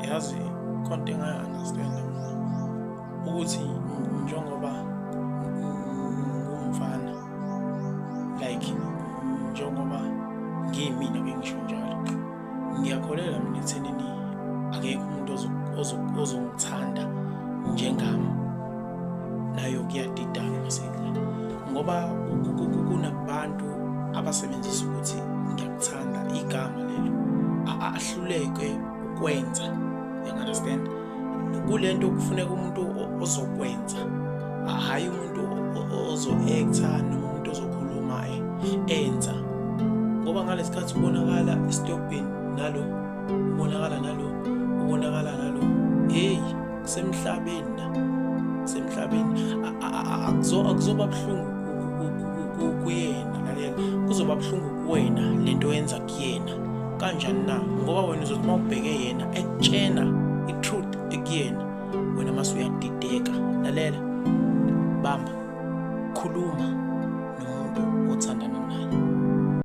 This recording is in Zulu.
Yazi konke engayi-understand mina ukuthi njengoba ngumfana, like njengoba ngiyimina, ke ngisho njalo, ngiyakholelwa mina ekuthenini akekho umuntu ozongithanda njengami. Nayo kuyadidana masendla, ngoba kunabantu abasebenzisa ukuthi ngiyakuthanda, igama lelo, ahluleke ukwenza. You understand? Kulento kufuneka umuntu ozokwenza, hhayi umuntu ozo-actor noma umuntu ozokhuluma enza, ngoba ngalesikhathi ubonakala esitobhini nalo, ubonakala nalo, ubonakala nalo, hey, kusemhlabeni la, kusemhlabeni. Akuzoba buhlungu kuyena, lalela, kuzoba buhlungu kuwena lento yenza kuyena. Kanjani na? Ngoba wena uzothi uma ubheke yena ekutshena i-truth ekuyena, wena mase uyadideka. Lalela, bamba, khuluma nomuntu othandana naye.